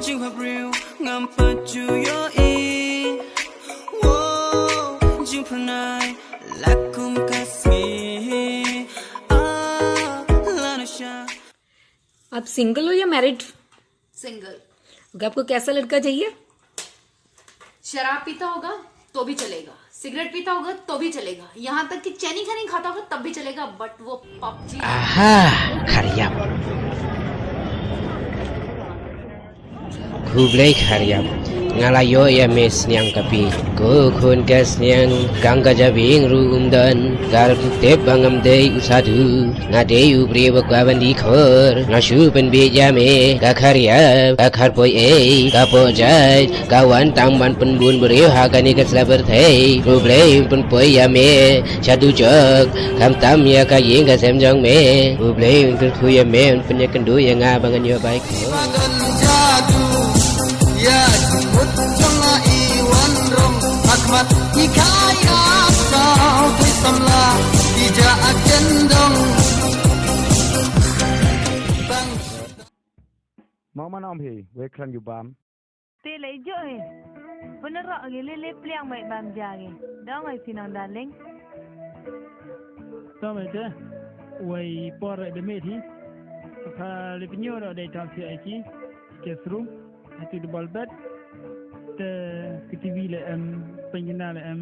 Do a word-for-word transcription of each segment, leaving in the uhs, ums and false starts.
Jingpyrkhat briew ngam pat ju ïohi. Wow, jingpyrnai la kum ka sngi. Ah, la na sha. आप सिंगल हो या मैरिड? सिंगल। ओके, आपको कैसा लड़का चाहिए? शराब पीता होगा तो भी चलेगा, सिगरेट पीता होगा तो भी चलेगा, यहाँ तक कि चैनी का नहीं खाता होगा तब भी चलेगा, बट वो पबजी। Aha, khariam. Khublei khariam. Nga la ïoh ïa me sniang ka pi. Ko khun ka sniang kang ka jabieng ruh um don. Ka ruh tip ba ngam dei u sadhu. Nga dei u briew ba kwah ban dih khor. Nga shu pynbieit ïa me ka khariam, ka kharpoi ei, ka pok jait. Ka wan tang ban pynbun briew ha kane ka sla pyrthei. Khublei pynpoi ïa me sha dujok, khamtam ïa ka ïing ka sem jong me. Khublei pynpoi ïa me, pynïakynduh ïa nga ba ngan ïoh bai. Ba don jadu ïa ki mut jong nga i wan rong, ha khmat i kha ïa saw thoi samla i ja a ken dong. Bang. Mo man om hi, wei khlem ïa bam. Te lei jooh hi. Pynroh ki lei lei pliang mai bam ja ki. Dang ai phi nang darling. Tang mai te. Wei por ai de met hi. Pha lei pynïoh dei tang si ai ki. Guest room. Ai tu double bed. Te ki T V lei em, pynjina lei em.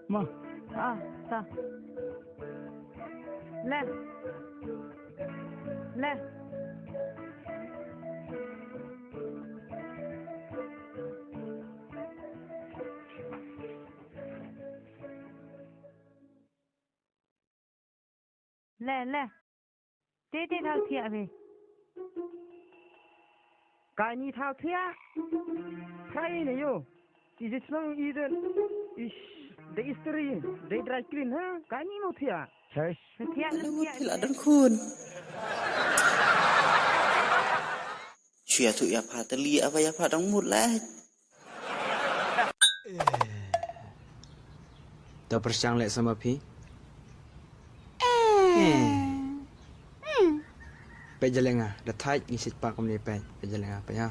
Mo. Ah, ta. Le. Le. Le, le. Te te thaw thiah phi. Kani thaw thiah. Kai ne yo. I je chnong i de. Ish, de istri, de dry clean ha. Kani mo thiah. Hesh. Thiah, thiah, thiah. Adon khun. Shu ïathuh ïa pha tylli, aba ïa pha dang mut lah. To pyrshang leh sama phi. Peit ja leh nga, da thait ngi sit pa kumne peit, peit ja leh nga, peit ha.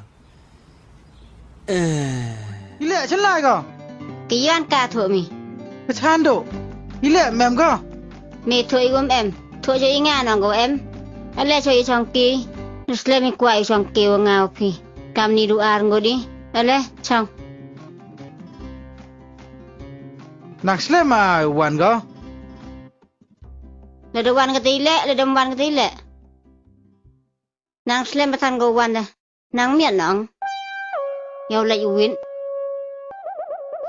Ileh chalai ko. Kian ka thuh mi. Kachan do. Ileh mem ko. Mi thuh i um em. Thuh jo i nga nong ko em. Ale cho i chong ki. Nusle mi kwa i chong ki wa nga phi. Kam ni du ar ngo di. Ale chong. Nang slem a wan ko. Lada wan ka te ileh, lada wan ka te ileh. Nang slem ba than ko wan da. Nang miat nong. Yow leit u win.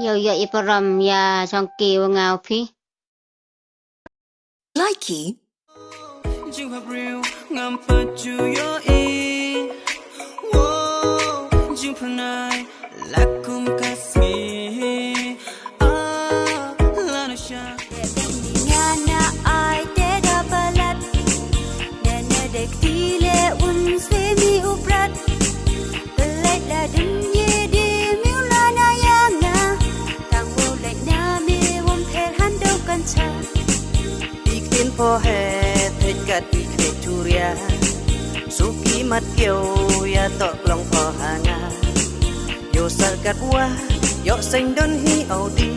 Yow yoh i param ïa chong ki wa nga u phi. Likey. Jingpyrkhat briew ngam pat ju ïohi. Wow, jingpyrnai la kum ka sngi. Ah, la na sha. Nga na ai te da palat. Na na dek ti le un swe mi u prat. Pynlait la dun ye de mi u la na ïa nga. Tang wow lait na me wom ther han dau kan cha. Ikin pho he thej kat i kre churia. Suki mat keo ya tok long pho hanga. Yo sar kat wa, yo seng don hi audi.